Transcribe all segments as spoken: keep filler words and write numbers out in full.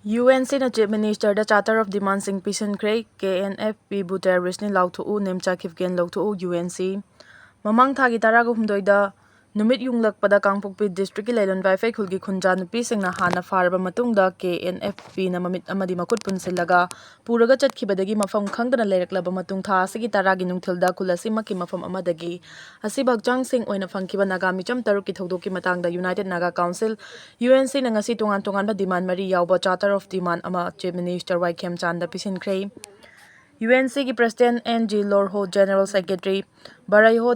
UNCꯅ Chief Ministerꯗ Charter of Demandꯁꯤꯡ ꯄꯤꯁꯤꯟꯈ꯭ꯔꯦ꯫ KNFPꯕꯨ terroristꯅꯤ ꯂꯥꯎꯊꯣꯛꯎ, Nemcha ꯈꯤꯞꯀꯦꯟ ꯂꯧꯊꯣꯛꯎ꯫ UNC ꯃꯃꯥꯡ ꯊꯥꯒꯤ ꯇꯔꯥꯒ ꯍꯨꯝꯗꯣꯏꯗ ꯅꯨꯃꯤꯠ ꯌꯨꯡꯂꯛꯄꯗ ꯀꯥꯡꯄꯣꯛꯄꯤ districtꯀꯤ ꯂꯩꯂꯣꯟ ꯋꯥꯏꯐꯩ ꯈꯨꯜꯒꯤ ꯈꯨꯟꯖꯥ ꯅꯨꯄꯤꯁꯤꯡꯅ ꯍꯥꯟꯅ ꯐꯥꯔꯕ ꯃꯇꯨꯡꯗ KNFPꯅ ꯃꯃꯤꯠ ꯑꯃꯗꯤ ꯃꯈꯨꯠ ꯄꯨꯟꯁꯤꯜꯂꯒ ꯄꯨꯔꯒ ꯆꯠꯈꯤꯕꯗꯒꯤ ꯃꯐꯝ ꯈꯪꯗꯅ ꯂꯩꯔꯛꯂꯕ ꯃꯇꯨꯡ ꯊꯥ ꯑꯁꯤꯒꯤ ꯇꯔꯥꯒꯤ ꯅꯨꯡꯊꯤꯜꯗ ꯈꯨꯜ ꯑꯁꯤꯃꯛꯀꯤ ꯃꯐꯝ ꯑꯃꯗꯒꯤ ꯑꯁꯤꯕ ꯍꯛꯆꯥꯡꯁꯤꯡ ꯑꯣꯏꯅ ꯐꯪꯈꯤꯕ ꯅꯥꯒꯥ ꯃꯤꯆꯝ ꯇꯔꯨꯛꯀꯤ ꯊꯧꯗꯣꯛꯀꯤ ꯃꯇꯥꯡꯗ United Naga Council, UNCꯅ ꯉꯁꯤ ꯇꯣꯉꯥꯟ ꯇꯣꯉꯥꯟꯕ demand ꯃꯔꯤ ꯌꯥꯎꯕ Charter of Demand ꯑꯃ Chief Minister ꯋꯥꯏ ꯈꯦꯝꯆꯥꯟꯗ ꯄꯤꯁꯤꯟꯈ꯭ꯔꯦ꯫ UNCꯒꯤ President N G Lorho, General Secretary ꯕꯔꯩꯍꯣ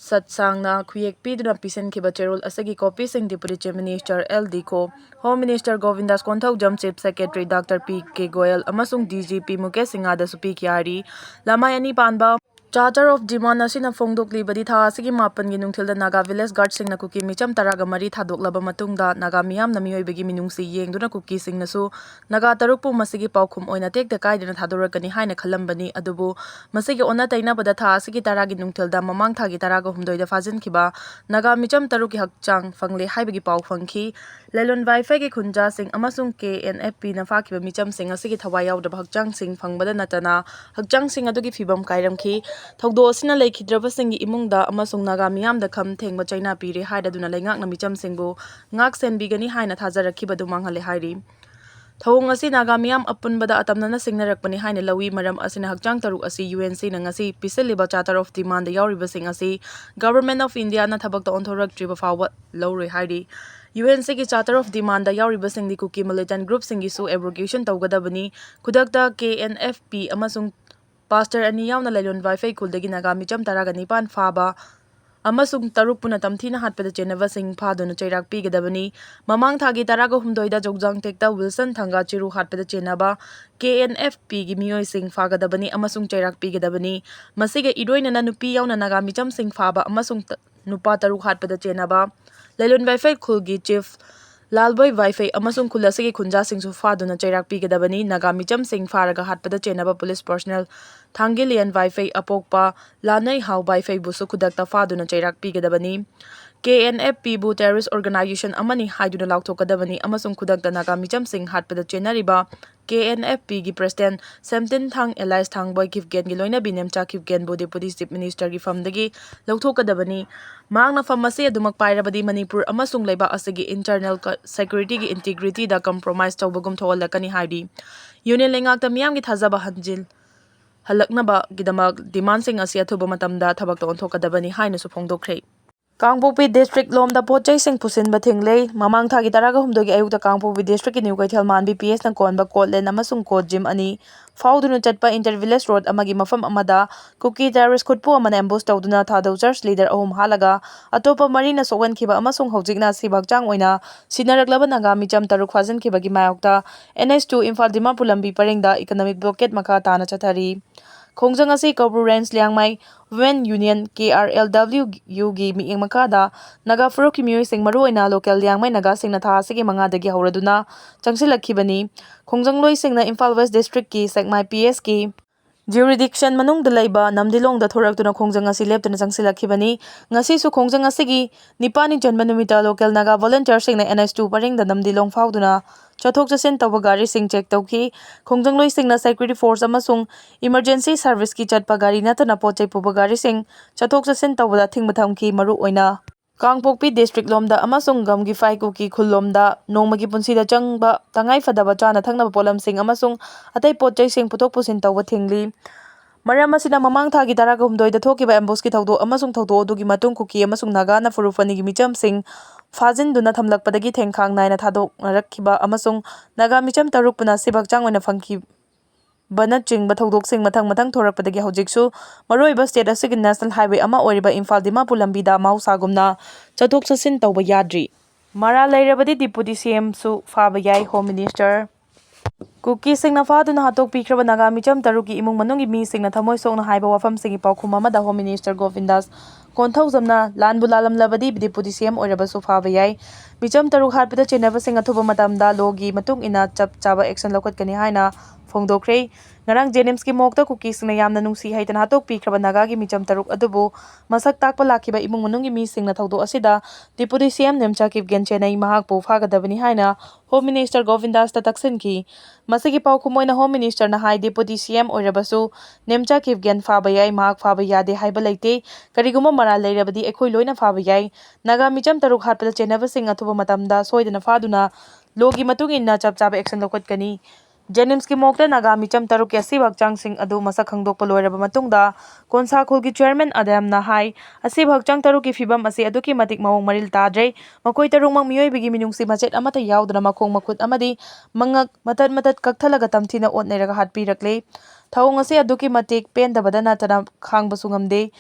ꯁꯠꯁꯥꯡꯅ ꯈꯨꯌꯦꯛ ꯄꯤꯗꯨꯅ ꯄꯤꯁꯤꯟꯈꯤꯕ ꯆꯦꯔꯣꯜ ꯑꯁꯤꯒꯤ copyꯁꯤꯡ Deputy Chief Minister L D Khoo, Home Minister Govindas Konthoujam, Chief Secretary Doctor P K Goel ꯑꯃꯁꯨꯡ DGP Mukesh Singhꯗꯁꯨ ꯄꯤꯈꯤ ꯍꯥꯏꯔꯤ꯫ ꯂꯃꯥꯏ ꯑꯅꯤ ꯄꯥꯟꯕ Charter of Demand ꯑꯁꯤꯅ ꯐꯣꯡꯗꯣꯛꯂꯤꯕꯗꯤ ꯊꯥ ꯑꯁꯤꯒꯤ ꯃꯥꯄꯟꯒꯤ ꯅꯨꯡꯊꯤꯜꯗ ꯅꯥꯒꯥ village guardꯁꯤꯡꯅ ꯀꯨꯀꯤ ꯃꯤꯆꯝ ꯇꯔꯥꯒ ꯃꯔꯤ ꯊꯥꯗꯣꯛꯂꯕ ꯃꯇꯨꯡꯗ ꯅꯥꯒꯥ ꯃꯤꯌꯥꯝꯅ ꯃꯤꯑꯣꯏꯕꯒꯤ ꯃꯤꯅꯨꯡꯁꯤ ꯌꯦꯡꯗꯨꯅ ꯀꯨꯀꯤꯁꯤꯡꯅꯁꯨ ꯅꯥꯒꯥ ꯇꯔꯨꯛꯄꯨ ꯃꯁꯤꯒꯤ ꯄꯥꯎꯈꯨꯝ ꯑꯣꯏꯅ ꯇꯦꯛꯇ ꯀꯥꯏꯗꯅ ꯊꯥꯗꯣꯔꯛꯀꯅꯤ ꯍꯥꯏꯅ ꯈꯜꯂꯝꯕꯅꯤ꯫ ꯑꯗꯨꯕꯨ ꯃꯁꯤꯒꯤ ꯑꯣꯟꯅ ꯇꯩꯅꯕꯗ ꯊꯥ ꯑꯁꯤꯒꯤ ꯇꯔꯥꯒꯤ ꯅꯨꯡꯊꯤꯜꯗ ꯃꯃꯥꯡ ꯊꯥꯒꯤ ꯇꯔꯥꯒ ꯍꯨꯝꯗꯣꯏꯗ ꯐꯥꯖꯤꯟꯈꯤꯕ ꯅꯥꯒꯥ ꯃꯤꯆꯝ ꯇꯔꯨꯛꯀꯤ ꯍꯛꯆꯥꯡ ꯐꯪꯂꯦ ꯍꯥꯏꯕꯒꯤ ꯄꯥꯎ ꯐꯪꯈꯤ꯫ ꯂꯂꯣꯟ ꯋꯥꯏꯐꯩꯒꯤ ꯈꯨꯟꯖꯥꯁꯤꯡ ꯑꯃꯁꯨꯡ KNFPꯅ ꯐꯥꯈꯤꯕ ꯃꯤꯆꯝꯁꯤꯡ ꯑꯁꯤꯒꯤ ꯊꯋꯥꯏ ꯌꯥꯎꯗꯕ ꯍꯛꯆꯥꯡꯁꯤꯡ ꯐꯪꯕꯗ ꯅꯠꯇꯅ ꯍꯛꯆꯥꯡꯁꯤꯡ ꯑꯗꯨꯒꯤ ꯐꯤꯕꯝ ꯀꯥꯏꯔꯝꯈꯤ꯫ ꯊꯧꯗꯣꯛ ꯑꯁꯤꯅ ꯂꯩꯈꯤꯗ꯭ꯔꯕꯁꯤꯡꯒꯤ ꯏꯃꯨꯡꯗ ꯑꯃꯁꯨꯡ ꯅꯥꯒꯥ ꯃꯤꯌꯥꯝꯗ ꯈꯝ ꯊꯦꯡꯕ ꯆꯩꯅꯥ ꯄꯤꯔꯦ ꯍꯥꯏꯔꯗꯨꯅ ꯂꯩꯉꯥꯛꯅ ꯃꯤꯆꯝꯁꯤꯡꯕꯨ ꯉꯥꯛ ꯁꯦꯟꯕꯤꯒꯅꯤ ꯍꯥꯏꯅ ꯊꯥꯖꯔꯛꯈꯤꯕꯗꯨ ꯃꯥꯡꯍꯜꯂꯦ ꯍꯥꯏꯔꯤ꯫ ꯊꯧꯑꯣꯡ ꯑꯁꯤ ꯅꯥꯒꯥ ꯃꯤꯌꯥꯝ ꯑꯄꯨꯟꯕꯗ ꯑꯇꯝꯅꯅ ꯁꯤꯡꯅꯔꯛꯄꯅꯤ ꯍꯥꯏꯅ ꯂꯧꯏ꯫ ꯃꯔꯝ ꯑꯁꯤꯅ ꯍꯛꯆꯥꯡ ꯇꯔꯨꯛ ꯑꯁꯤ UNCꯅ ꯉꯁꯤ ꯄꯤꯁꯤꯜꯂꯤꯕ Charter of Demandꯗ ꯌꯥꯎꯔꯤꯕꯁꯤꯡ ꯑꯁꯤ Government of Indiaꯅ ꯊꯕꯛꯇ ꯑꯣꯟꯊꯣꯔꯛꯇ꯭ꯔꯤꯕ ꯐꯥꯎꯕ ꯂꯧꯔꯣꯏ ꯍꯥꯏꯔꯤ꯫ UNCꯒꯤ Charter of Demandꯗ ꯌꯥꯎꯔꯤꯕꯁꯤꯡꯗꯤ Kuki militant groupꯁꯤꯡꯒꯤꯁꯨ abrogation ꯇꯧꯒꯗꯕꯅꯤ꯫ ꯈꯨꯗꯛꯇ KNFP ꯑꯃꯁꯨꯡ pastor ꯑꯅꯤ ꯌꯥꯎꯅ ꯂꯩꯂꯣꯟ ꯋꯥꯏꯐꯩ ꯈꯨꯜꯗꯒꯤ ꯅꯥꯒꯥ ꯃꯤꯆꯝ ꯇꯔꯥꯒ ꯅꯤꯄꯥꯟ ꯐꯥꯕ ꯑꯃꯁꯨꯡ ꯇꯔꯨꯛ ꯄꯨꯟꯅ ꯇꯝꯊꯤꯅ ꯍꯥꯠꯄꯗ ꯆꯦꯟꯅꯕꯁꯤꯡ ꯐꯥꯗꯨꯅ ꯆꯩꯔꯥꯛ ꯄꯤꯒꯗꯕꯅꯤ꯫ ꯃꯃꯥꯡ ꯊꯥꯒꯤ ꯇꯔꯥꯒ ꯍꯨꯝꯗꯣꯏꯗ ꯖꯣꯡꯖꯥꯡꯇꯦꯛꯇ Wilson ꯊꯪꯒꯥ ꯆꯤꯔꯨ ꯍꯥꯠꯄꯗ ꯆꯦꯟꯅꯕ KNFPꯒꯤ ꯃꯤꯑꯣꯏꯁꯤꯡ ꯐꯥꯒꯗꯕꯅꯤ ꯑꯃꯁꯨꯡ ꯆꯩꯔꯥꯛ ꯄꯤꯒꯗꯕꯅꯤ꯫ ꯃꯁꯤꯒ ꯏꯔꯣꯏꯅꯅ ꯅꯨꯄꯤ ꯌꯥꯎꯅ ꯅꯥꯒꯥ ꯃꯤꯆꯝꯁꯤꯡ ꯐꯥꯕ ꯑꯃꯁꯨꯡ ꯇ-, ꯅꯨꯄꯥ ꯇꯔꯨꯛ ꯍꯥꯠꯄꯗ ꯆꯦꯟꯅꯕ ꯂꯩꯂꯣꯟ ꯋꯥꯏꯐꯩ ꯈꯨꯜꯒꯤ chief ꯂꯥꯜꯕꯣꯏ ꯋꯥꯏꯐꯩ ꯑꯃꯁꯨꯡ ꯈꯨꯜ ꯑꯁꯤꯒꯤ ꯈꯨꯟꯖꯥꯁꯤꯡꯁꯨ ꯐꯥꯗꯨꯅ ꯆꯩꯔꯥꯛ ꯄꯤꯒꯗꯕꯅꯤ꯫ ꯅꯥꯒꯥ ꯃꯤꯆꯝꯁꯤꯡ ꯐꯥꯔꯒ ꯍꯥꯠꯄꯗ ꯆꯦꯟꯅꯕ police personnel ꯊꯥꯡꯒꯤꯂꯤꯌꯟ ꯋꯥꯏꯐꯩ ꯑꯄꯣꯛꯄ ꯂꯥꯅꯩ ꯍꯥꯎ ꯋꯥꯏꯐꯩꯕꯨꯁꯨ ꯈꯨꯗꯛꯇ ꯐꯥꯗꯨꯅ ꯆꯩꯔꯥꯛ ꯄꯤꯒꯗꯕꯅꯤ꯫ ꯀꯦ ꯑꯦꯟ ꯑꯦꯐ ꯄꯤꯕꯨ terrorist organization ꯑꯃꯅꯤ ꯍꯥꯏꯗꯨꯅ ꯂꯥꯎꯊꯣꯛꯀꯗꯕꯅꯤ ꯑꯃꯁꯨꯡ ꯈꯨꯗꯛꯇ ꯅꯥꯒꯥ ꯃꯤꯆꯝꯁꯤꯡ ꯍꯥꯠꯄꯗ ꯆꯦꯟꯅꯔꯤꯕ ꯀꯦ ꯑꯦꯟ ꯑꯦꯐ ꯄꯤꯒꯤ president ꯁꯦꯝꯇꯤꯟ ꯊꯥꯡ alias ꯊꯥꯡꯕꯣꯏ ꯈꯤꯞꯒꯦꯟꯒꯤ ꯂꯣꯏꯅꯕꯤ ꯅꯦꯝꯆꯥ ꯈꯤꯞꯒꯦꯟꯕꯨ Deputy Chief Minister ꯒꯤ ꯐꯝꯗꯒꯤ ꯂꯧꯊꯣꯛꯀꯗꯕꯅꯤ꯫ ꯃꯍꯥꯛꯅ ꯐꯝ ꯑꯁꯤ ꯑꯗꯨꯃꯛ ꯄꯥꯏꯔꯕꯗꯤ ꯃꯅꯤꯄꯨꯔ ꯑꯃꯁꯨꯡ ꯂꯩꯕꯥꯛ ꯑꯁꯤꯒꯤ internal ꯀ-, security ꯒꯤ integrity ꯗ compromise ꯇꯧꯕꯒꯨꯝ ꯊꯣꯛꯍꯜꯂꯛꯀꯅꯤ ꯍꯥꯏꯔꯤ꯫ Union ꯂꯩꯉꯥꯛꯇ ꯃꯤꯌꯥꯝꯒꯤ ꯊꯥꯖꯕ ꯍꯟꯖꯤꯜ ꯍꯜꯂꯛꯅꯕꯒꯤꯗꯃꯛ demand ꯁꯤꯡ ꯑꯁꯤ ꯑꯊꯨꯕ ꯃꯇꯝꯗ ꯊꯕꯛꯇ ꯑꯣꯟꯊꯣꯛꯀꯗꯕꯅꯤ ꯍꯥꯏꯅꯁꯨ ꯐꯣꯡꯗꯣꯛꯈ꯭ꯔꯦ꯫ ꯀꯥꯡꯄꯣꯛꯄꯤ district ꯂꯣꯝꯗ ꯄꯣꯠ ꯆꯩꯁꯤꯡ ꯄꯨꯁꯤꯟꯕ ꯊꯤꯡꯂꯦ꯫ ꯃꯃꯥꯡ ꯊꯥꯒꯤ ꯇꯔꯥꯒ ꯍꯨꯝꯗꯣꯏꯒꯤ ꯑꯌꯨꯛꯇ ꯀꯥꯡꯄꯣꯛꯄꯤ district ꯀꯤ ꯅ꯭ꯌꯨ ꯀꯩꯊꯦꯜ ꯃꯥꯟꯕꯤ ꯄꯤ ꯑꯦꯁꯅ ꯀꯣꯟꯕ ꯀꯣꯠꯂꯦꯟ ꯑꯃꯁꯨꯡ ꯀꯣꯠ ꯖꯤꯝ ꯑꯅꯤ ꯐꯥꯎꯗꯨꯅ ꯆꯠꯄ inter village road ꯑꯃꯒꯤ ꯃꯐꯝ ꯑꯃꯗ ꯀꯨꯀꯤ terrorist ꯈꯨꯠꯄꯨ ꯑꯃꯅ ambush ꯇꯧꯗꯨꯅ ꯊꯥꯗꯧ church leader ꯑꯍꯨꯝ ꯍꯥꯠꯂꯒ ꯑꯇꯣꯞꯄ ꯃꯔꯤꯅ ꯁꯣꯛꯍꯟꯈꯤꯕ ꯑꯃꯁꯨꯡ ꯍꯧꯖꯤꯛꯅ ꯁꯤꯕ ꯍꯛꯆꯥꯡ ꯑꯣꯏꯅ ꯁꯤꯟꯅꯔꯛꯂꯕ ꯅꯥꯒꯥ ꯃꯤꯆꯝ ꯇꯔꯨꯛ ꯐꯥꯖꯤꯟꯈꯤꯕꯒꯤ ꯃꯥꯌꯣꯛꯇ N H two Imphal Dimapur ꯂꯝꯕꯤ ꯄꯔꯤꯡꯗ economic blockade ꯃꯈꯥ ꯇꯥꯅ ꯆꯠꯊꯔꯤ꯫ ꯈꯣꯡꯖꯪ ꯑꯁꯤ ꯀꯧꯕ꯭ꯔꯨ range Liangmai Women Union, K R L W U ꯒꯤ ꯃꯤꯠꯌꯦꯡ ꯃꯈꯥꯗ ꯅꯥꯒꯥ ꯐꯨꯔꯨꯞꯀꯤ ꯃꯤꯑꯣꯏꯁꯤꯡ, ꯃꯔꯨꯑꯣꯏꯅ local ꯂꯤꯌꯥꯡꯃꯩ ꯅꯥꯒꯥꯁꯤꯡꯅ ꯊꯥ ꯑꯁꯤꯒꯤ ꯃꯉꯥꯗꯒꯤ ꯍꯧꯔꯗꯨꯅ ꯆꯪꯁꯤꯜꯂꯛꯈꯤꯕꯅꯤ꯫ ꯈꯣꯡꯖꯪꯂꯣꯏꯁꯤꯡꯅ ꯏꯝꯐꯥꯜ West district ꯀꯤ ꯁꯦꯛꯃꯥꯏ P S ꯀꯤ jurisdiction ꯃꯅꯨꯡꯗ ꯂꯩꯕ ꯅꯝꯗꯤꯂꯣꯡꯗ ꯊꯣꯔꯛꯇꯨꯅ ꯈꯣꯡꯖꯪ ꯑꯁꯤ ꯂꯦꯞꯇꯅ ꯆꯪꯁꯤꯜꯂꯛꯈꯤꯕꯅꯤ꯫ ꯉꯁꯤꯁꯨ ꯈꯣꯡꯖꯪ ꯑꯁꯤꯒꯤ ꯅꯤꯄꯥꯜꯅꯤ ꯆꯟꯕ ꯅꯨꯃꯤꯠꯇ local ꯅꯥꯒꯥ volunteer ꯁꯤꯡꯅ N H two ꯄꯔꯤꯡꯗ ꯅꯝꯗꯤꯂꯣꯡ ꯐꯥꯎꯗꯨꯅ ꯆꯠꯊꯣꯛ ꯆꯠꯁꯤꯟ ꯇꯧꯕ ꯒꯥꯔꯤꯁꯤꯡ check ꯇꯧꯈꯤ꯫ ꯈꯣꯡꯖꯪꯂꯣꯏꯁꯤꯡꯅ security force ꯑꯃꯁꯨꯡ emergency service ꯀꯤ ꯆꯠꯄ ꯒꯥꯔꯤ ꯅꯠꯇꯅ ꯄꯣꯠ ꯆꯩ ꯄꯨꯕ ꯒꯥꯔꯤꯁꯤꯡ ꯆꯠꯊꯣꯛ ꯆꯠꯁꯤꯟ ꯇꯧꯕꯗ ꯑꯊꯤꯡꯕ ꯊꯝꯈꯤ꯫ ꯃꯔꯨꯑꯣꯏꯅ ꯀꯥꯡꯄꯣꯛꯄꯤ district ꯂꯣꯝꯗ ꯑꯃꯁꯨꯡ ꯒꯝꯒꯤꯐꯥꯏ ꯀꯨꯀꯤ ꯈꯨꯜꯂꯣꯝꯗ ꯅꯣꯡꯃꯒꯤ ꯄꯨꯟꯁꯤꯗ ꯆꯪꯕ ꯇꯉꯥꯏ ꯐꯗꯕ ꯆꯥꯅ ꯊꯛꯅꯕ ꯄꯣꯠꯂꯝꯁꯤꯡ ꯑꯃꯁꯨꯡ ꯑꯇꯩ ꯄꯣꯠ ꯆꯩꯁꯤꯡ ꯄꯨꯊꯣꯛ ꯄꯨꯁꯤꯟ ꯇꯧꯕ ꯊꯤꯡꯂꯤ꯫ ꯃꯔꯝ ꯑꯁꯤꯅ, ꯃꯃꯥꯡ ꯊꯥꯒꯤ ꯇꯔꯥꯒ ꯍꯨꯝꯗꯣꯏꯗ ꯊꯣꯛꯈꯤꯕ ambush ꯀꯤ ꯊꯧꯗꯣꯛ ꯑꯃꯁꯨꯡ ꯊꯧꯗꯣꯛ ꯑꯗꯨꯒꯤ ꯃꯇꯨꯡ ꯀꯨꯀꯤ ꯑꯃꯁꯨꯡ ꯅꯥꯒꯥꯅ ꯐꯨꯔꯨꯞ ꯑꯅꯤꯒꯤ ꯃꯤꯆꯝꯁꯤꯡ ꯐꯥꯖꯤꯟꯗꯨꯅ ꯊꯝꯂꯛꯄꯗꯒꯤ ꯊꯦꯡꯈꯥꯡ ꯅꯥꯏꯅ ꯊꯥꯗꯣꯛꯅꯔꯛꯈꯤꯕ ꯑꯃꯁꯨꯡ ꯅꯥꯒꯥ ꯃꯤꯆꯝ ꯇꯔꯨꯛ ꯄꯨꯟꯅ ꯁꯤꯕ ꯍꯛꯆꯥꯡ ꯑꯣꯏꯅ ꯐꯪꯈꯤꯕꯅꯆꯤꯡꯕ ꯊꯧꯗꯣꯛꯁꯤꯡ ꯃꯊꯪ ꯃꯊꯪ ꯊꯣꯔꯛꯄꯗꯒꯤ ꯍꯧꯖꯤꯛꯁꯨ ꯃꯔꯨꯑꯣꯏꯕ state ꯑꯁꯤꯒꯤ national highway ꯑꯃ ꯑꯣꯏꯔꯤꯕ ꯏꯝꯐꯥꯜ ꯗꯤꯃꯥꯄꯨꯔ ꯂꯝꯕꯤꯗ ꯃꯍꯧꯁꯥꯒꯨꯝꯅ ꯆꯠꯊꯣꯛ ꯆꯠꯁꯤꯟ ꯇꯧꯕ ꯌꯥꯗ꯭ꯔꯤ꯫ ꯃꯔꯥꯜ ꯂꯩꯔꯕꯗꯤ Deputy C M ꯁꯨ ꯐꯥꯕ ꯌꯥꯏ, Home Minister꯫ ꯀꯨꯀꯤꯁꯤꯡꯅ ꯐꯥꯗꯨꯅ ꯍꯥꯠꯇꯣꯛꯄꯤꯈ꯭ꯔꯕ ꯅꯥꯒꯥ ꯃꯤꯆꯝ ꯇꯔꯨꯛꯀꯤ ꯏꯃꯨꯡ ꯃꯅꯨꯡꯒꯤ ꯃꯤꯁꯤꯡꯅ ꯊꯃꯣꯏ ꯁꯣꯛꯅ ꯍꯥꯏꯕ ꯋꯥꯐꯝꯁꯤꯡꯒꯤ ꯄꯥꯎꯈꯨꯝ ꯑꯃꯗ Home Minister ꯒꯣꯕꯤꯟꯗꯥꯁ ꯀꯣꯟꯊꯧꯖꯝꯅ ꯂꯥꯟꯕꯨ ꯂꯥꯜꯂꯝꯂꯕꯗꯤ Deputy C M ꯑꯣꯏꯔꯕꯁꯨ ꯐꯥꯕ ꯌꯥꯏ꯫ ꯃꯤꯆꯝ ꯇꯔꯨꯛ ꯍꯥꯠꯄꯗ ꯆꯦꯟꯅꯕꯁꯤꯡ ꯑꯊꯨꯕ ꯃꯇꯝꯗ law ꯒꯤ ꯃꯇꯨꯡ ꯏꯟꯅ ꯆꯞ ꯆꯥꯕ action ꯂꯧꯈꯠꯀꯅꯤ ꯍꯥꯏꯅ ꯐꯣꯡꯗꯣꯛꯈ꯭ꯔꯦ꯫ ꯉꯔꯥꯡ ꯖꯦꯅꯤꯝꯁꯀꯤ ꯃꯣꯔꯒꯇ ꯀꯨꯀꯤꯁꯤꯡꯅ ꯌꯥꯝꯅ ꯅꯨꯡꯁꯤ ꯍꯩꯇꯅ ꯍꯥꯠꯇꯣꯛꯄꯤꯈ꯭ꯔꯕ ꯅꯥꯒꯥꯒꯤ ꯃꯤꯆꯝ ꯇꯔꯨꯛ ꯑꯗꯨꯕꯨ ꯃꯁꯛ ꯇꯥꯛꯄ ꯂꯥꯛꯈꯤꯕ ꯏꯃꯨꯡ ꯃꯅꯨꯡꯒꯤ ꯃꯤꯁꯤꯡꯅ ꯊꯧꯗꯣꯛ ꯑꯁꯤꯗ Deputy C M Nemcha Kipgen ꯆꯦꯟꯅꯩ, ꯃꯍꯥꯛꯄꯨ ꯐꯥꯒꯗꯕꯅꯤ ꯍꯥꯏꯅ Home Minister ꯒꯣꯕꯤꯟꯗꯥꯁꯇ ꯇꯛꯁꯤꯟꯈꯤ꯫ ꯃꯁꯤꯒꯤ ꯄꯥꯎꯈꯨꯝ ꯑꯣꯏꯅ Home Minister ꯅ ꯍꯥꯏ, Deputy C M ꯑꯣꯏꯔꯕꯁꯨ ꯅꯦꯝꯆꯥ ꯀꯤꯞꯒꯦꯟ ꯐꯥꯕ ꯌꯥꯏ, ꯃꯍꯥꯛ ꯐꯥꯕ ꯌꯥꯗꯦ ꯍꯥꯏꯕ ꯂꯩꯇꯦ꯫ ꯀꯔꯤꯒꯨꯝꯕ ꯃꯔꯥꯜ ꯂꯩꯔꯕꯗꯤ ꯑꯩꯈꯣꯏ ꯂꯣꯏꯅ ꯐꯥꯕ ꯌꯥꯏ꯫ ꯅꯥꯒꯥ ꯃꯤꯆꯝ ꯇꯔꯨꯛ ꯍꯥꯠꯄꯗ ꯆꯦꯟꯅꯕꯁꯤꯡ ꯑꯊꯨꯕ ꯃꯇꯝꯗ ꯁꯣꯏꯗꯅ ꯐꯥꯗꯨꯅ law ꯒꯤ ꯃꯇꯨꯡ ꯏꯟꯅ ꯆꯞ ꯆꯥꯕ action ꯂꯧꯈꯠꯀꯅꯤ꯫ ꯖꯦꯅꯤꯝꯁꯀꯤ ꯃꯣꯔꯒꯇ ꯅꯥꯒꯥ ꯃꯤꯆꯝ ꯇꯔꯨꯛꯀꯤ ꯑꯁꯤꯕ ꯍꯛꯆꯥꯡꯁꯤꯡ ꯑꯗꯨ ꯃꯁꯛ ꯈꯪꯗꯣꯛꯄ ꯂꯣꯏꯔꯕ ꯃꯇꯨꯡꯗ ꯀꯣꯟꯁꯥ ꯈꯨꯜꯒꯤ chairman ꯑꯗꯦꯝꯅ ꯍꯥꯏ, ꯑꯁꯤꯕ ꯍꯛꯆꯥꯡ ꯇꯔꯨꯛꯀꯤ ꯐꯤꯕꯝ ꯑꯁꯤ ꯑꯗꯨꯛꯀꯤ ꯃꯇꯤꯛ ꯃꯑꯣꯡ ꯃꯔꯤꯜ ꯇꯥꯗ꯭ꯔꯦ꯫ ꯃꯈꯣꯏ ꯇꯔꯨꯛꯃꯛ ꯃꯤꯑꯣꯏꯕꯒꯤ ꯃꯤꯅꯨꯡꯁꯤ ꯃꯆꯦꯠ ꯑꯃꯠꯇ ꯌꯥꯎꯗꯅ ꯃꯈꯣꯡ ꯃꯈꯨꯠ ꯑꯃꯗꯤ ꯃꯉꯛ ꯃꯇꯠ ꯃꯇꯠ ꯀꯛꯊꯠꯂꯒ ꯇꯝꯊꯤꯅ ꯑꯣꯠ ꯅꯩꯔꯒ ꯍꯥꯠꯄꯤꯔꯛꯂꯦ꯫ ꯊꯧꯑꯣꯡ ꯑꯁꯤ ꯑꯗꯨꯛꯀꯤ ꯃꯇꯤꯛ ꯄꯦꯟꯗꯕꯗ ꯅꯠꯇꯅ ꯈꯥꯡꯕꯁꯨ ꯉꯝꯗꯦ꯫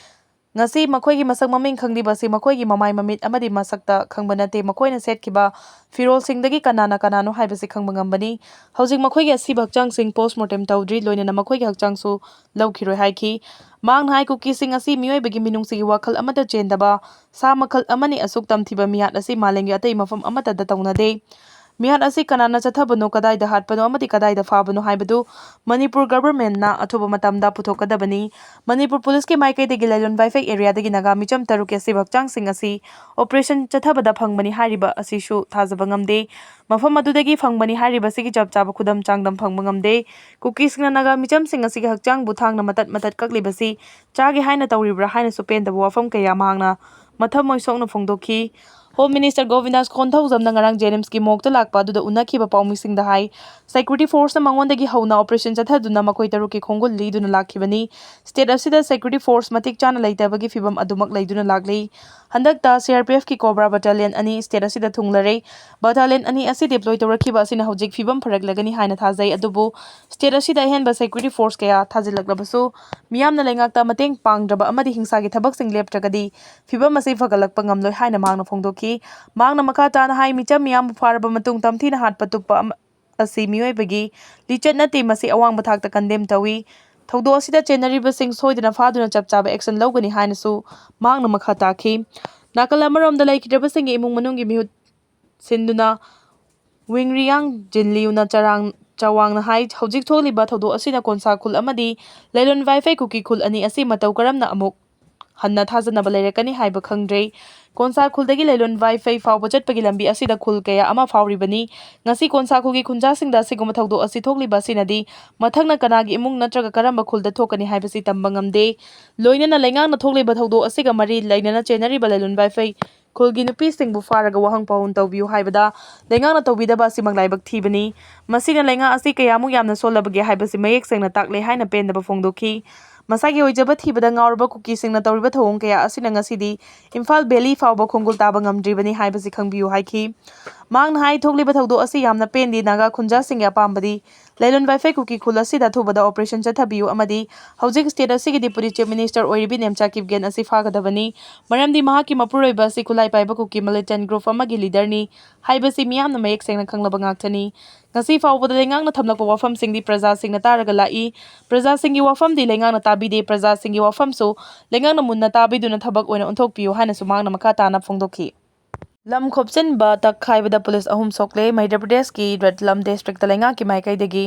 ꯉꯁꯤ ꯃꯈꯣꯏꯒꯤ ꯃꯁꯛ ꯃꯃꯤꯡ ꯈꯪꯂꯤꯕ ꯑꯁꯤ ꯃꯈꯣꯏꯒꯤ ꯃꯃꯥꯏ ꯃꯃꯤꯠ ꯑꯃꯗꯤ ꯃꯁꯛꯇ ꯈꯪꯕ ꯅꯠꯇꯦ꯫ ꯃꯈꯣꯏꯅ ꯁꯦꯠꯈꯤꯕ ꯐꯤꯔꯣꯜꯁꯤꯡꯗꯒꯤ ꯀꯅꯥꯅ ꯀꯅꯥꯅꯣ ꯍꯥꯏꯕꯁꯤ ꯈꯪꯕ ꯉꯝꯕꯅꯤ꯫ ꯍꯧꯖꯤꯛ ꯃꯈꯣꯏꯒꯤ ꯑꯁꯤꯕ ꯍꯛꯆꯥꯡꯁꯤꯡ post mortem ꯇꯧꯗ꯭ꯔꯤ, ꯂꯣꯏꯅꯅ ꯃꯈꯣꯏꯒꯤ ꯍꯛꯆꯥꯡꯁꯨ ꯂꯧꯈꯤꯔꯣꯏ ꯍꯥꯏꯈꯤ꯫ ꯃꯍꯥꯛꯅ ꯍꯥꯏ, ꯀꯨꯀꯤꯁꯤꯡ ꯑꯁꯤ ꯃꯤꯑꯣꯏꯕꯒꯤ ꯃꯤꯅꯨꯡꯁꯤꯒꯤ ꯋꯥꯈꯜ ꯑꯃꯠꯇ ꯆꯦꯟꯗꯕ ꯁꯥ ꯃꯈꯜ ꯑꯃꯅꯤ꯫ ꯑꯁꯨꯛ ꯇꯝꯊꯤꯕ ꯃꯤꯍꯥꯠ ꯑꯁꯤ ꯃꯥꯂꯦꯝꯒꯤ ꯑꯇꯩ ꯃꯐꯝ ꯑꯃꯠꯇꯗ ꯇꯧꯅꯗꯦ꯫ ꯃꯤꯍꯥꯠ ꯑꯁꯤ ꯀꯅꯥꯅ ꯆꯠꯊꯕꯅꯣ, ꯀꯗꯥꯏꯗ ꯍꯥꯠꯄꯅꯣ ꯑꯃꯗꯤ ꯀꯗꯥꯏꯗ ꯐꯥꯕꯅꯣ ꯍꯥꯏꯕꯗꯨ ꯃꯅꯤꯄꯨꯔ government ꯅ ꯑꯊꯨꯕ ꯃꯇꯝꯗ ꯄꯨꯊꯣꯛꯀꯗꯕꯅꯤ꯫ ꯃꯅꯤꯄꯨꯔ police ꯀꯤ ꯃꯥꯏꯀꯩꯗꯒꯤ ꯂꯥꯏꯂꯣꯟ ꯚꯥꯏꯐꯩ area ꯗꯒꯤ ꯅꯥꯒꯥ ꯃꯤꯆꯝ ꯇꯔꯨꯛꯀꯤ ꯑꯁꯤꯕ ꯍꯛꯆꯥꯡꯁꯤꯡ ꯑꯁꯤ operation ꯆꯠꯊꯕꯗ ꯐꯪꯕꯅꯤ ꯍꯥꯏꯔꯤꯕ ꯑꯁꯤꯁꯨ ꯊꯥꯖꯕ ꯉꯝꯗꯦ꯫ ꯃꯐꯝ ꯑꯗꯨꯗꯒꯤ ꯐꯪꯕꯅꯤ ꯍꯥꯏꯔꯤꯕꯁꯤꯒꯤ ꯆꯞ ꯆꯥꯕ ꯈꯨꯗꯝ ꯆꯥꯡꯗꯝ ꯐꯪꯕ ꯉꯝꯗꯦ꯫ ꯀꯨꯀꯤꯁꯤꯡꯅ ꯅꯥꯒꯥ ꯃꯤꯆꯝꯁꯤꯡ ꯑꯁꯤꯒꯤ ꯍꯛꯆꯥꯡꯕꯨ ꯊꯥꯡꯅ ꯃꯇꯠ ꯃꯇꯠ ꯀꯛꯂꯤꯕꯁꯤ ꯆꯥꯒꯦ ꯍꯥꯏꯅ ꯇꯧꯔꯤꯕ꯭ꯔꯥ ꯍꯥꯏꯅꯁꯨ ꯄꯦꯟꯗꯕ ꯋꯥꯐꯝ ꯀꯌꯥ ꯃꯍꯥꯛꯅ ꯃꯊꯃꯣꯏ ꯁꯣꯛꯅ ꯐꯣꯡꯗꯣꯛꯈꯤ꯫ Home Minister ꯒꯣꯕꯤꯟꯗꯥꯁ ꯀꯣꯟꯊꯧꯖꯝꯅ ꯉꯔꯥꯡ ꯖꯦꯅꯤꯝꯁꯀꯤ ꯃꯣꯔꯒꯇ ꯂꯥꯛꯄ ꯑꯗꯨꯗ ꯎꯅꯈꯤꯕ ꯄꯥꯎꯃꯤꯁꯤꯡꯗ ꯍꯥꯏ, security force ꯅ ꯃꯉꯣꯟꯗꯒꯤ ꯍꯧꯅ operation ꯆꯠꯊꯗꯨꯅ ꯃꯈꯣꯏ ꯇꯔꯨꯛꯀꯤ ꯈꯣꯡꯒꯨꯜ ꯂꯤꯗꯨꯅ ꯂꯥꯛꯈꯤꯕꯅꯤ꯫ State ꯑꯁꯤꯗ security force ꯃꯇꯤꯛ ꯆꯥꯅ ꯂꯩꯇꯕꯒꯤ ꯐꯤꯚꯝ ꯑꯗꯨꯃꯛ ꯂꯩꯗꯨꯅ ꯂꯥꯛꯂꯤ꯫ ꯍꯟꯗꯛꯇ C R P F ꯀꯤ COBRA battalion ꯑꯅꯤ state ꯑꯁꯤꯗ ꯊꯨꯡꯂꯔꯦ꯫ Battalion ꯑꯅꯤ ꯑꯁꯤ deploy ꯇꯧꯔꯛꯈꯤꯕ ꯑꯁꯤꯅ ꯍꯧꯖꯤꯛ ꯐꯤꯚꯝ ꯐꯔꯛꯂꯒꯅꯤ ꯍꯥꯏꯅ ꯊꯥꯖꯩ, ꯑꯗꯨꯕꯨ state ꯑꯁꯤꯗ ꯑꯍꯦꯟꯕ security force ꯀꯌꯥ ꯊꯥꯖꯤꯜꯂꯛꯂꯕꯁꯨ ꯃꯤꯌꯥꯝꯅ ꯂꯩꯉꯥꯛꯇ ꯃꯇꯦꯡ ꯄꯥꯡꯗ꯭ꯔꯕ ꯑꯃꯗꯤ ꯍꯤꯡꯁꯥꯒꯤ ꯊꯕꯛꯁꯤꯡ ꯂꯦꯞꯇ꯭ꯔꯒꯗꯤ ꯐꯤꯚꯝ ꯑꯁꯤ ꯐꯒꯠꯂꯛꯄ ꯉꯝꯂꯣꯏ ꯍꯥꯏꯅ ꯃꯍꯥꯛꯅ ꯐꯣꯡꯗꯣꯛꯈꯤ꯫ ꯃꯍꯥꯛꯅ ꯃꯈꯥ ꯇꯥꯅ ꯍꯥꯏ, ꯃꯤꯆꯝ ꯃꯤꯌꯥꯝꯕꯨ ꯐꯥꯔꯕ ꯃꯇꯨꯡ ꯇꯝꯊꯤꯅ ꯍꯥꯠꯄ ꯇꯨꯞꯄ ꯑꯃ-, ꯑꯁꯤ ꯃꯤꯑꯣꯏꯕꯒꯤ ꯂꯤꯆꯠ ꯅꯠꯇꯦ, ꯃꯁꯤ ꯑꯋꯥꯡꯕ ꯊꯥꯛꯇ condemn ꯇꯧꯏ꯫ ꯊꯧꯗꯣꯛ ꯑꯁꯤꯗ ꯆꯦꯟꯅꯔꯤꯕꯁꯤꯡ ꯁꯣꯏꯗꯅ ꯐꯥꯗꯨꯅ ꯆꯞ ꯆꯥꯕ action ꯂꯧꯒꯅꯤ ꯍꯥꯏꯅꯁꯨ ꯃꯍꯥꯛꯅ ꯃꯈꯥ ꯇꯥꯈꯤ꯫ ꯅꯥꯀꯜ ꯑꯃꯔꯣꯝꯗ ꯂꯩꯈꯤꯗ꯭ꯔꯕꯁꯤꯡꯒꯤ ꯏꯃꯨꯡ ꯃꯅꯨꯡꯒꯤ ꯃꯤꯍꯨꯠ ꯁꯤꯟꯗꯨꯅ ꯋꯤꯡꯔꯤꯌꯥꯡ ꯖꯤꯟꯂꯤꯌꯨꯅ ꯆꯔꯥꯡ ꯆꯋꯥꯡꯅ ꯍꯥꯏ, ꯍꯧꯖꯤꯛ ꯊꯣꯛꯂꯤꯕ ꯊꯧꯗꯣꯛ ꯑꯁꯤꯅ ꯀꯣꯟꯁꯥ ꯈꯨꯜ ꯑꯃꯗꯤ ꯂꯩꯂꯣꯟ ꯋꯥꯏꯐꯩ ꯀꯨꯀꯤ ꯈꯨꯜ ꯑꯅꯤ ꯑꯁꯤ ꯃꯇꯧ ꯀꯔꯝꯅ ꯑꯃꯨꯛ ꯍꯟꯅ ꯊꯥꯖꯅꯕ ꯂꯩꯔꯛꯀꯅꯤ ꯍꯥꯏꯕ ꯈꯪꯗ꯭ꯔꯦ꯫ ꯀꯣꯟꯁꯥ ꯈꯨꯜꯗꯒꯤ ꯂꯩꯂꯣꯟ ꯋꯥꯏꯐꯩ ꯐꯥꯎꯕ ꯆꯠꯄꯒꯤ ꯂꯝꯕꯤ ꯑꯁꯤꯗ ꯈꯨꯜ ꯀꯌꯥ ꯑꯃ ꯐꯥꯎꯔꯤꯕꯅꯤ꯫ ꯉꯁꯤ ꯀꯣꯟꯁꯥ ꯈꯨꯜꯒꯤ ꯈꯨꯟꯖꯥꯁꯤꯡꯗ ꯑꯁꯤꯒꯨꯝꯕ ꯊꯧꯗꯣꯛ ꯑꯁꯤ ꯊꯣꯛꯂꯤꯕ ꯑꯁꯤꯅꯗꯤ ꯃꯊꯪꯅ ꯀꯅꯥꯒꯤ ꯏꯃꯨꯡ ꯅꯠꯇ꯭ꯔꯒ ꯀꯔꯝꯕ ꯈꯨꯜꯗ ꯊꯣꯛꯀꯅꯤ ꯍꯥꯏꯕꯁꯤ ꯇꯝꯕ ꯉꯝꯗꯦ꯫ ꯂꯣꯏꯅꯅ ꯂꯩꯉꯥꯛꯅ ꯊꯣꯛꯂꯤꯕ ꯊꯧꯗꯣꯛ ꯑꯁꯤꯒ ꯃꯔꯤ ꯂꯩꯅꯅ ꯆꯦꯟꯅꯔꯤꯕ ꯂꯩꯂꯣꯟ ꯋꯥꯏꯐꯩ ꯈꯨꯜꯒꯤ ꯅꯨꯄꯤꯁꯤꯡꯕꯨ ꯐꯥꯔꯒ ꯋꯥꯍꯪ ꯄꯥꯎꯍꯨꯟ ꯇꯧꯕꯤꯌꯨ ꯍꯥꯏꯕꯗ ꯂꯩꯉꯥꯛꯅ ꯇꯧꯕꯤꯗꯕ ꯑꯁꯤꯃꯛ ꯂꯥꯏꯕꯛ ꯊꯤꯕꯅꯤ꯫ ꯃꯁꯤꯅ ꯂꯩꯉꯥꯛ ꯑꯁꯤ ꯀꯌꯥꯃꯨꯛ ꯌꯥꯝꯅ ꯁꯣꯜꯂꯕꯒꯦ ꯍꯥꯏꯕꯁꯤ ꯃꯌꯦꯛ ꯁꯦꯡꯅ ꯇꯥꯛꯂꯦ ꯍꯥꯏꯅ ꯄꯦꯟꯗꯕ ꯐꯣꯡꯗꯣꯛꯈꯤ꯫ ꯃꯁꯥꯒꯤ ꯑꯣꯏꯖꯕ ꯊꯤꯕꯗ ꯉꯥꯎꯔꯕ ꯀꯨꯀꯤꯁꯤꯡꯅ ꯇꯧꯔꯤꯕ ꯊꯧꯑꯣꯡ ꯀꯌꯥ ꯑꯁꯤꯅ ꯉꯁꯤꯗꯤ ꯏꯝꯐꯥꯜ ꯚꯦꯂꯤ ꯐꯥꯎꯕ ꯈꯣꯡꯒꯨꯜ ꯇꯥꯕ ꯉꯝꯗ꯭ꯔꯤꯕꯅꯤ ꯍꯥꯏꯕꯁꯤ ꯈꯪꯕꯤꯌꯨ ꯍꯥꯏꯈꯤ꯫ ꯃꯍꯥꯛꯅ ꯍꯥꯏ, ꯊꯣꯛꯂꯤꯕ ꯊꯧꯗꯣꯛ ꯑꯁꯤ ꯌꯥꯝꯅ ꯄꯦꯟꯗꯦ꯫ ꯅꯥꯒꯥ ꯈꯨꯟꯖꯥꯁꯤꯡꯒꯤ ꯑꯄꯥꯝꯕꯗꯤ ꯂꯩꯂꯣꯟ ꯋꯥꯏꯐꯩ ꯀꯨꯀꯤ ꯈꯨꯜ ꯑꯁꯤꯗ ꯑꯊꯨꯕꯗ operation ꯆꯠꯊꯕꯤꯌꯨ ꯑꯃꯗꯤ ꯍꯧꯖꯤꯛ state ꯑꯁꯤꯒꯤ Deputy Chief Minister ꯑꯣꯏꯔꯤꯕꯤ Nemcha Kipgen ꯑꯁꯤ ꯐꯥꯒꯗꯕꯅꯤ꯫ ꯃꯔꯝꯗꯤ ꯃꯍꯥꯛꯀꯤ ꯃꯄꯨꯔꯣꯏꯕ ꯑꯁꯤ ꯈꯨꯠꯂꯥꯏ ꯄꯥꯏꯕ ꯀꯨꯀꯤ militant group ꯑꯃꯒꯤ leaderꯅꯤ ꯍꯥꯏꯕꯁꯤ ꯃꯤꯌꯥꯝꯅ ꯃꯌꯦꯛ ꯁꯦꯡꯅ ꯈꯪꯂꯕ ꯉꯥꯛꯇꯅꯤ꯫ ꯉꯁꯤ ꯐꯥꯎꯕꯗ ꯂꯩꯉꯥꯛꯅ ꯊꯝꯂꯛꯄ ꯋꯥꯐꯝꯁꯤꯡꯗꯤ ꯄ꯭ꯔꯖꯥꯁꯤꯡꯅ ꯇꯥꯔꯒ ꯂꯥꯛꯏ꯫ ꯄ꯭ꯔꯖꯥꯁꯤꯡꯒꯤ ꯋꯥꯐꯝꯗꯤ ꯂꯩꯉꯥꯛꯅ ꯇꯥꯕꯤꯗꯦ꯫ ꯄ꯭ꯔꯖꯥꯁꯤꯡꯒꯤ ꯋꯥꯐꯝꯁꯨ ꯂꯩꯉꯥꯛꯅ ꯃꯨꯟꯅ ꯇꯥꯕꯤꯗꯨꯅ ꯊꯕꯛ ꯑꯣꯏꯅ ꯑꯣꯟꯊꯣꯛꯄꯤꯌꯨ ꯍꯥꯏꯅꯁꯨ ꯃꯍꯥꯛꯅ ꯃꯈꯥ ꯇꯥꯅ ꯐꯣꯡꯗꯣꯛꯈꯤ꯫ ꯂꯝ ꯈꯣꯞꯆꯤꯟꯕ ꯇꯛꯈꯥꯏꯕꯗ ꯄꯨꯂꯤꯁ ꯑꯍꯨꯝ ꯁꯣꯛꯂꯦ꯫ ꯃꯙ꯭ꯌ ꯄ꯭ꯔꯗꯦꯁꯀꯤ ꯔꯠꯂꯝ districtꯇ ꯂꯩꯉꯥꯛꯀꯤ ꯃꯥꯏꯀꯩꯗꯒꯤ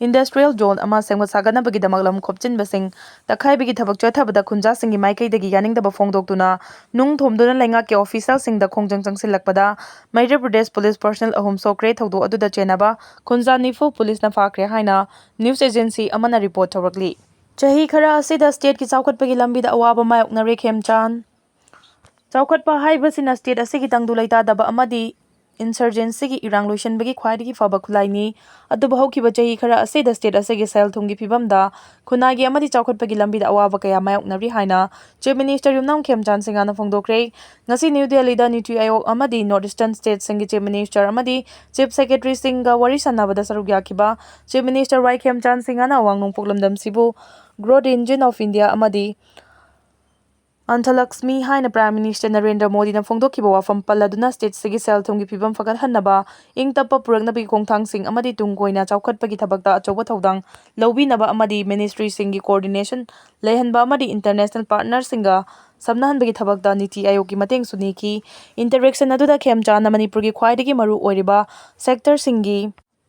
industrial zone ꯑꯃ ꯁꯦꯝꯒꯠ ꯁꯥꯒꯠꯅꯕꯒꯤꯗꯃꯛ ꯂꯝ ꯈꯣꯞꯆꯤꯟꯕꯁꯤꯡ ꯇꯛꯈꯥꯏꯕꯒꯤ ꯊꯕꯛ ꯆꯠꯊꯕꯗ ꯈꯨꯟꯖꯥꯁꯤꯡꯒꯤ ꯃꯥꯏꯀꯩꯗꯒꯤ ꯌꯥꯅꯤꯡꯗꯕ ꯐꯣꯡꯗꯣꯛꯇꯨꯅ ꯅꯨꯡ ꯊꯣꯝꯗꯨꯅ ꯂꯩꯉꯥꯛꯀꯤ officialꯁꯤꯡꯗ ꯈꯣꯡꯖꯪ ꯆꯪꯁꯤꯜꯂꯛꯄꯗ ꯃꯙ꯭ꯌ ꯄ꯭ꯔꯗꯦꯁ ꯄꯨꯂꯤꯁ personnel ꯑꯍꯨꯝ ꯁꯣꯛꯈ꯭ꯔꯦ꯫ ꯊꯧꯗꯣꯛ ꯑꯗꯨꯗ ꯆꯦꯟꯅꯕ ꯈꯨꯟꯖꯥ ꯅꯤꯐꯨ ꯄꯨꯂꯤꯁꯅ ꯐꯥꯈ꯭ꯔꯦ ꯍꯥꯏꯅ news agency ꯑꯃꯅ report ꯇꯧꯔꯛꯂꯤ꯫ ꯆꯍꯤ ꯈꯔ ꯑꯁꯤꯗ stateꯀꯤ ꯆꯥꯎꯈꯠꯄꯒꯤ ꯂꯝꯕꯤꯗ ꯑꯋꯥꯕ ꯃꯥꯌꯣꯛꯅꯔꯦ ꯈꯦꯝꯆꯥꯟ꯫ ꯆꯥꯎꯈꯠꯄ ꯍꯥꯏꯕꯁꯤꯅ state ꯑꯁꯤꯒꯤ ꯇꯪꯗꯨ ꯂꯩꯇꯥꯗꯕ ꯑꯃꯗꯤ insurgencyꯒꯤ ꯏꯔꯥꯡ ꯂꯣꯏꯁꯤꯟꯕꯒꯤ ꯈ꯭ꯋꯥꯏꯗꯒꯤ ꯐꯕ ꯈꯨꯠꯂꯥꯏꯅꯤ꯫ ꯑꯗꯨꯕꯨ ꯍꯧꯈꯤꯕ ꯆꯍꯤ ꯈꯔ ꯑꯁꯤꯗ state ꯑꯁꯤꯒꯤ ꯁꯦꯜ ꯊꯨꯝꯒꯤ ꯐꯤꯕꯝꯗ, ꯈꯨꯟꯅꯥꯏꯒꯤ ꯑꯃꯗꯤ ꯆꯥꯎꯈꯠꯄꯒꯤ ꯂꯝꯕꯤꯗ ꯑꯋꯥꯕ ꯀꯌꯥ ꯃꯥꯌꯣꯛꯅꯔꯤ ꯍꯥꯏꯅ Chief Minister ꯌꯨꯝꯅꯥꯝ ꯈꯦꯝꯆꯥꯟ ꯁꯤꯡꯍꯅ ꯐꯣꯡꯗꯣꯛꯈ꯭ꯔꯦ꯫ ꯉꯁꯤ ꯅ꯭ꯌꯨ ꯗꯦꯜꯂꯤꯗ ꯅꯤꯇꯤ ꯑꯥꯌꯣꯒ ꯑꯃꯗꯤ North Eastern stateꯁꯤꯡꯒꯤ Chief Ministerꯑꯃꯗꯤ Chief Secretaryꯁꯤꯡꯒ ꯋꯥꯔꯤ ꯁꯥꯟꯅꯕꯗ ꯁꯔꯨꯛ ꯌꯥꯈꯤꯕ Chief Minister ꯋꯥꯏ ꯈꯦꯝꯆꯥꯟ ꯁꯤꯡꯍꯅ ꯑꯋꯥꯡ ꯅꯣꯡꯄꯣꯛ ꯂꯝꯗꯝꯁꯤꯕꯨ Growth Engine of India ꯑꯃꯗꯤ ꯑꯟꯊꯂꯛꯁꯃꯤ ꯍꯥꯏꯅ Prime Minister ꯅꯔꯦꯟꯗ꯭ꯔ ꯃꯣꯗꯤꯅ ꯐꯣꯡꯗꯣꯛꯈꯤꯕ ꯋꯥꯐꯝ ꯄꯜꯂꯗꯨꯅ, stateꯁꯤꯒꯤ ꯁꯦꯜ ꯊꯨꯝꯒꯤ ꯐꯤꯕꯝ ꯐꯒꯠꯍꯟꯅꯕ, ꯏꯪ ꯇꯞꯄ ꯄꯨꯔꯛꯅꯕꯒꯤ ꯈꯣꯡꯊꯥꯡꯁꯤꯡ ꯑꯃꯗꯤ ꯇꯨꯡ ꯀꯣꯏꯅ ꯆꯥꯎꯈꯠꯄꯒꯤ ꯊꯕꯛꯇ ꯑꯆꯧꯕ ꯊꯧꯗꯥꯡ ꯂꯧꯕꯤꯅꯕ ꯑꯃꯗꯤ ministryꯁꯤꯡꯒꯤ coordination ꯂꯩꯍꯟꯕ ꯑꯃꯗꯤ international partnerꯁꯤꯡꯒ ꯁꯝꯅꯍꯟꯕꯒꯤ ꯊꯕꯛꯇ ꯅꯤꯇꯤ ꯑꯥꯌꯣꯒꯀꯤ ꯃꯇꯦꯡꯁꯨ ꯅꯤꯈꯤ꯫ Interaction ꯑꯗꯨꯗ ꯈꯦꯝꯆꯥꯟꯅ ꯃꯅꯤꯄꯨꯔꯒꯤ ꯈ꯭ꯋꯥꯏꯗꯒꯤ ꯃꯔꯨ ꯑꯣꯏꯔꯤꯕ sectorꯁꯤꯡꯒꯤ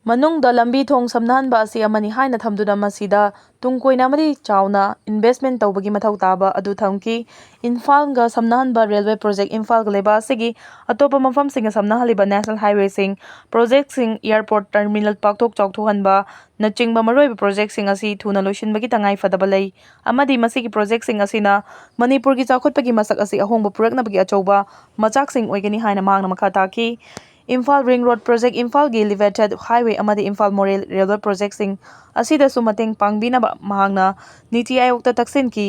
ꯃꯅꯨꯡꯗ ꯂꯝꯕꯤ ꯊꯣꯡ ꯁꯝꯅꯍꯟꯕ ꯑꯁꯤ ꯑꯃꯅꯤ ꯍꯥꯏꯅ ꯊꯝꯗꯨꯅ ꯃꯁꯤꯗ ꯇꯨꯡ ꯀꯣꯏꯅ ꯑꯃꯗꯤ ꯆꯥꯎꯅ investment ꯇꯧꯕꯒꯤ ꯃꯊꯧ ꯇꯥꯕ ꯑꯗꯨ ꯊꯝꯈꯤ꯫ ꯏꯝꯐꯥꯜꯒ ꯁꯝꯅꯍꯟꯕ railway project ꯏꯝꯐꯥꯜꯒ ꯂꯩꯕ ꯑꯁꯤꯒꯤ ꯑꯇꯣꯞꯄ ꯃꯐꯝꯁꯤꯡꯒ ꯁꯝꯅꯍꯜꯂꯤꯕ national highwayꯁꯤꯡ, projectꯁꯤꯡ, airport terminal ꯄꯥꯛꯊꯣꯛ ꯆꯥꯎꯊꯣꯛꯍꯟꯕ ꯅꯆꯤꯡꯕ ꯃꯔꯨꯑꯣꯏꯕ projectꯁꯤꯡ ꯑꯁꯤ ꯊꯨꯅ ꯂꯣꯏꯁꯤꯟꯕꯒꯤ ꯇꯉꯥꯏ ꯐꯗꯕ ꯂꯩ ꯑꯃꯗꯤ ꯃꯁꯤꯒꯤ projectꯁꯤꯡ ꯑꯁꯤꯅ ꯃꯅꯤꯄꯨꯔꯒꯤ ꯆꯥꯎꯈꯠꯄꯒꯤ ꯃꯁꯛ ꯑꯁꯤ ꯑꯍꯣꯡꯕ ꯄꯨꯔꯛꯅꯕꯒꯤ ꯑꯆꯧꯕ ꯃꯆꯥꯛꯁꯤꯡ ꯑꯣꯏꯒꯅꯤ ꯍꯥꯏꯅ ꯃꯍꯥꯛꯅ ꯃꯈꯥ ꯇꯥꯈꯤ꯫ ꯏꯝꯐꯥꯜ ring road project, ꯏꯝꯐꯥꯜꯒꯤ elevated highway ꯑꯃꯗꯤ ꯏꯝꯐꯥꯜ ꯃꯣꯔꯦ railway projectꯁꯤꯡ ꯑꯁꯤꯗꯁꯨ ꯃꯇꯦꯡ ꯄꯥꯡꯕꯤꯅꯕ ꯃꯍꯥꯛꯅ ꯅꯤꯇꯤ ꯑꯥꯌꯣꯒꯇ ꯇꯛꯁꯤꯟꯈꯤ꯫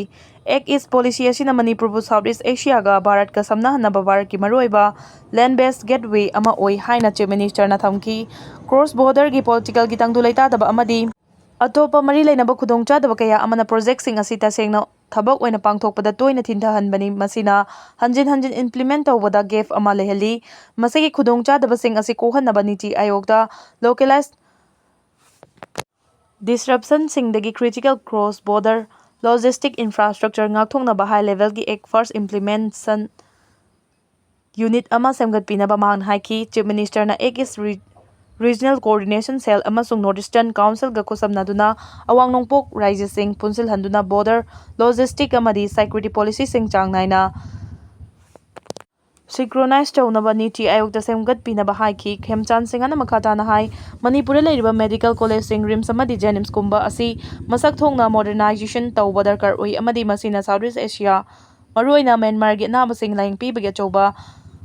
Act East policy ꯑꯁꯤꯅ ꯃꯅꯤꯄꯨꯔꯕꯨ South East Asiaꯒ ꯚꯥꯔꯠꯀ ꯁꯝꯅꯍꯟꯅꯕ ꯚꯥꯔꯠꯀꯤ ꯃꯔꯨꯑꯣꯏꯕ land based gateway ꯑꯃ ꯑꯣꯏ ꯍꯥꯏꯅ Chief Ministerꯅ ꯊꯝꯈꯤ꯫ Cross borderꯒꯤ politicalꯒꯤ ꯇꯪꯗꯨ ꯂꯩꯇꯥꯗꯕ ꯑꯃꯗꯤ ꯑꯇꯣꯞꯄ ꯃꯔꯤ ꯂꯩꯅꯕ ꯈꯨꯗꯣꯡꯆꯥꯗꯕ ꯀꯌꯥ ꯑꯃꯅ projectꯁꯤꯡ ꯑꯁꯤ ꯇꯁꯦꯡꯅ ꯊꯕꯛ ꯑꯣꯏꯅ ꯄꯥꯡꯊꯣꯛꯄꯗ ꯇꯣꯏꯅ ꯊꯤꯟꯊꯍꯟꯕꯅꯤ꯫ ꯃꯁꯤꯅ ꯍꯟꯖꯤꯟ ꯍꯟꯖꯤꯟ implement ꯇꯧꯕꯗ gap ꯑꯃ ꯂꯩꯍꯜꯂꯤ꯫ ꯃꯁꯤꯒꯤ ꯈꯨꯗꯣꯡꯆꯥꯗꯕꯁꯤꯡ ꯑꯁꯤ ꯀꯣꯛꯍꯟꯅꯕ ꯅꯤꯇꯤ ꯑꯥꯌꯣꯒꯇ localized disruptionꯁꯤꯡꯗꯒꯤ critical cross border logistic infrastructure ꯉꯥꯛꯊꯣꯛꯅꯕ high levelꯒꯤ act first implementation unit ꯑꯃ ꯁꯦꯝꯒꯠꯄꯤꯅꯕ ꯃꯍꯥꯛꯅ ꯍꯥꯏꯈꯤ꯫ Chief Ministerꯅ Act East re-, regional coordination cell ꯑꯃꯁꯨꯡ North Eastern Councilꯒ ꯈꯨꯠꯁꯝꯅꯗꯨꯅ ꯑꯋꯥꯡ ꯅꯣꯡꯄꯣꯛ ꯔꯥꯏꯖ꯭ꯌꯁꯤꯡ ꯄꯨꯟꯁꯤꯜꯍꯟꯗꯨꯅ border logistic ꯑꯃꯗꯤ security policyꯁꯤꯡ ꯆꯥꯡ ꯅꯥꯏꯅ synchronize ꯇꯧꯅꯕ ꯅꯤꯇꯤ ꯑꯥꯌꯣꯒꯇ ꯁꯦꯝꯒꯠꯄꯤꯅꯕ ꯍꯥꯏꯈꯤ꯫ ꯈꯦꯝꯆꯥꯟ ꯁꯤꯡꯍꯅ ꯃꯈꯥ ꯇꯥꯅ ꯍꯥꯏ, ꯃꯅꯤꯄꯨꯔꯗ ꯂꯩꯔꯤꯕ medical collegeꯁꯤꯡ, RIMS ꯑꯃꯗꯤ JNIMSꯀꯨꯝꯕ ꯑꯁꯤ ꯃꯁꯛ ꯊꯣꯛꯅ modernization ꯇꯧꯕ ꯗꯔꯀꯥꯔ ꯑꯣꯏ ꯑꯃꯗꯤ ꯃꯁꯤꯅ South East Asia, ꯃꯔꯨꯑꯣꯏꯅ ꯃ꯭ꯌꯥꯟꯃꯥꯔꯒꯤ ꯑꯅꯥꯕꯁꯤꯡ ꯂꯥꯌꯦꯡ ꯄꯤꯕꯒꯤ ꯑꯆꯧꯕ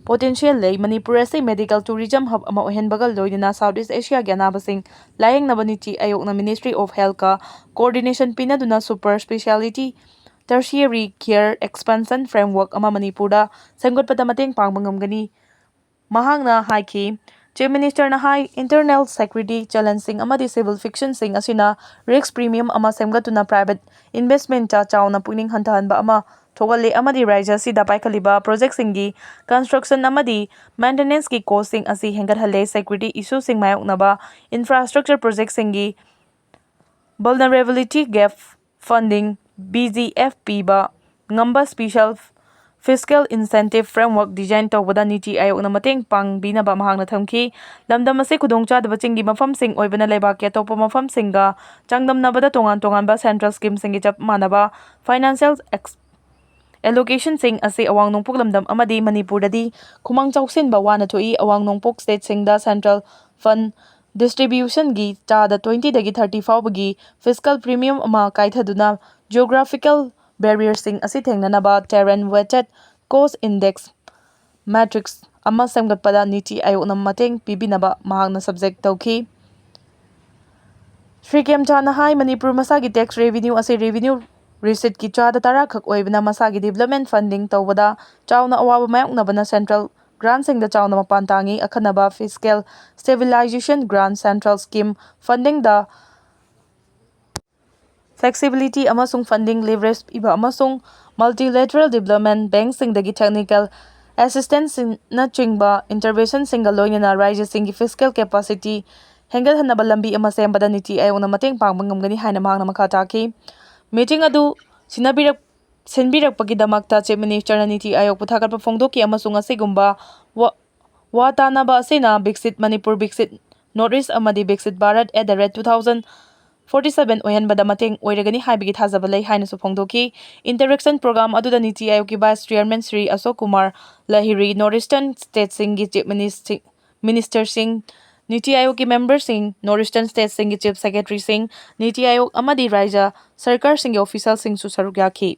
potential ꯂꯩ꯫ ꯃꯅꯤꯄꯨꯔ ꯑꯁꯤ medical tourism hub ꯑꯃ ꯑꯣꯏꯍꯟꯕꯒ ꯂꯣꯏꯅꯅ South East Asiaꯒꯤ ꯑꯅꯥꯕꯁꯤꯡ ꯂꯥꯌꯦꯡꯅꯕ ꯅꯤꯇꯤ ꯑꯥꯌꯣꯒꯅ Ministry of Healthꯀ coordination ꯄꯤꯅꯗꯨꯅ super speciality tertiary care expansion framework ꯑꯃ ꯃꯅꯤꯄꯨꯔꯗ ꯁꯦꯝꯒꯠꯄꯗ ꯃꯇꯦꯡ ꯄꯥꯡꯕ ꯉꯝꯒꯅꯤ꯫ ꯃꯍꯥꯛꯅ ꯍꯥꯏꯈꯤ, Chief Ministerꯅ ꯍꯥꯏ, internal security challengeꯁꯤꯡ ꯑꯃꯗꯤ civil fictionꯁꯤꯡ ꯑꯁꯤꯅ risk premium ꯑꯃ ꯁꯦꯝꯒꯠꯇꯨꯅ private investmentꯇ ꯆꯥꯎꯅ ꯄꯨꯛꯅꯤꯡ ꯍꯟꯊꯍꯟꯕ ꯑꯃ ꯊꯣꯛꯍꯜꯂꯤ ꯑꯃꯗꯤ ꯔꯥꯖ꯭ꯌ ꯑꯁꯤꯗ ꯄꯥꯏꯈꯠꯂꯤꯕ projectꯁꯤꯡꯒꯤ construction ꯑꯃꯗꯤ maintenanceꯀꯤ costꯁꯤꯡ ꯑꯁꯤ ꯍꯦꯟꯒꯠꯍꯜꯂꯦ꯫ Security issueꯁꯤꯡ ꯃꯥꯌꯣꯛꯅꯕ infrastructure projectꯁꯤꯡꯒꯤ vulnerability gap funding, VGF ꯄꯤꯕ ꯉꯝꯕ special Fiscal Incentive Framework design ꯇꯧꯕꯗ ꯅꯤꯇꯤ ꯑꯥꯌꯣꯒꯅ ꯃꯇꯦꯡ ꯄꯥꯡꯕꯤꯅꯕ ꯃꯍꯥꯛꯅ ꯊꯝꯈꯤ꯫ ꯂꯝꯗꯝ ꯑꯁꯤ ꯈꯨꯗꯣꯡꯆꯥꯗꯕ ꯆꯤꯡꯒꯤ ꯃꯐꯝꯁꯤꯡ ꯑꯣꯏꯕꯅ ꯂꯩꯕꯥꯛꯀꯤ ꯑꯇꯣꯞꯄ ꯃꯐꯝꯁꯤꯡꯒ ꯆꯥꯡꯗꯝꯅꯕꯗ ꯇꯣꯉꯥꯟ ꯇꯣꯉꯥꯟꯕ central schemeꯁꯤꯡꯒꯤ ꯆꯞ ꯃꯥꯟꯅꯕ financial allocationꯁꯤꯡ ꯑꯁꯤ ꯑꯋꯥꯡ ꯅꯣꯡꯄꯣꯛ ꯂꯝꯗꯝ ꯑꯃꯗꯤ ꯃꯅꯤꯄꯨꯔꯗꯗꯤ ꯈꯨꯃꯥꯡ ꯆꯥꯎꯁꯤꯟꯕ ꯋꯥꯅ ꯊꯣꯛꯏ꯫ ꯑꯋꯥꯡ ꯅꯣꯡꯄꯣꯛ stateꯁꯤꯡꯗ central fund distributionꯒꯤ ꯆꯥꯗ twentyꯗꯒꯤ thirty ꯐꯥꯎꯕꯒꯤ fiscal premium ꯑꯃ ꯀꯥꯏꯊꯗꯨꯅ geographical barrierꯁꯤꯡ ꯑꯁꯤ ꯊꯦꯡꯅꯅꯕ terrain weighted cost index matrix ꯑꯃ ꯁꯦꯝꯒꯠꯄꯗ ꯅꯤꯇꯤ ꯑꯥꯌꯣꯒꯅ ꯃꯇꯦꯡ ꯄꯤꯕꯤꯅꯕ ꯃꯍꯥꯛꯅ subject ꯇꯧꯈꯤ꯫ ꯁ꯭ꯔꯤ ꯈꯦꯝꯆꯥꯟꯅ ꯍꯥꯏ, ꯃꯅꯤꯄꯨꯔ ꯃꯁꯥꯒꯤ tax revenue ꯑꯁꯤ revenue receiptꯀꯤ ꯆꯥꯗ ꯇꯔꯥ ꯈꯛ ꯑꯣꯏꯕꯅ ꯃꯁꯥꯒꯤ development funding ꯇꯧꯕꯗ ꯆꯥꯎꯅ ꯑꯋꯥꯕ ꯃꯥꯌꯣꯛꯅꯕꯅ central grantꯁꯤꯡꯗ ꯆꯥꯎꯅ ꯃꯄꯥꯟ ꯇꯥꯡꯏ꯫ ꯑꯈꯟꯅꯕ fiscal stabilization grant, central scheme fundingꯗ flexibility ꯑꯃꯁꯨꯡ funding leverage ꯄꯤꯕ ꯑꯃꯁꯨꯡ multilateral development bankꯁꯤꯡꯗꯒꯤ technical assistanceꯅꯆꯤꯡꯕ interventionꯁꯤꯡꯒ ꯂꯣꯏꯅꯅ ꯔꯥꯖ꯭ꯌꯁꯤꯡꯒꯤ fiscal capacity ꯍꯦꯟꯒꯠꯍꯟꯅꯕ ꯂꯝꯕꯤ ꯑꯃ ꯁꯦꯝꯕꯗ ꯅꯤꯇꯤ ꯑꯥꯌꯣꯒꯅ ꯃꯇꯦꯡ ꯄꯥꯡꯕ ꯉꯝꯒꯅꯤ ꯍꯥꯏꯅ ꯃꯍꯥꯛꯅ ꯃꯈꯥ ꯇꯥꯈꯤ꯫ Meeting ꯑꯗꯨ ꯁꯤꯟꯅꯕꯤꯔꯛ-, ꯁꯤꯟꯕꯤꯔꯛꯄꯒꯤꯗꯃꯛꯇ Chief Ministerꯅ ꯅꯤꯇꯤ ꯑꯥꯌꯣꯒꯄꯨ ꯊꯥꯒꯠꯄ ꯐꯣꯡꯗꯣꯛꯈꯤ ꯑꯃꯁꯨꯡ ꯑꯁꯤꯒꯨꯝꯕ ꯋꯥ-, ꯋꯥ ꯇꯥꯅꯕ ꯑꯁꯤꯅ Viksit Manipur, Viksit North East ꯑꯃꯗꯤ Viksit Bharat at the rate two thousand forty seven ꯑꯣꯏꯍꯟꯕꯗ ꯃꯇꯦꯡ ꯑꯣꯏꯔꯒꯅꯤ ꯍꯥꯏꯕꯒꯤ ꯊꯥꯖꯕ ꯂꯩ ꯍꯥꯏꯅꯁꯨ ꯐꯣꯡꯗꯣꯛꯈꯤ꯫ Interaction program ꯑꯗꯨꯗ ꯅꯤꯇꯤ ꯑꯥꯌꯣꯒꯀꯤ vice chairman ꯁ꯭ꯔꯤ ꯑꯁꯣꯛ ꯀꯨꯃꯥꯔ ꯂꯍꯤꯔꯤ, North Eastern statesꯁꯤꯡꯒꯤ chief minister, ministerꯁꯤꯡ, ꯅꯤꯇꯤ ꯑꯥꯌꯣꯒꯀꯤ memberꯁꯤꯡ, North Eastern statesꯁꯤꯡꯒꯤ chief secretaryꯁꯤꯡ, ꯅꯤꯇꯤ ꯑꯥꯌꯣꯒ ꯑꯃꯗꯤ ꯔꯥꯖ꯭ꯌ ꯁꯔꯀꯥꯔꯁꯤꯡꯒꯤ officialꯁꯤꯡꯁꯨ ꯁꯔꯨꯛ ꯌꯥꯈꯤ꯫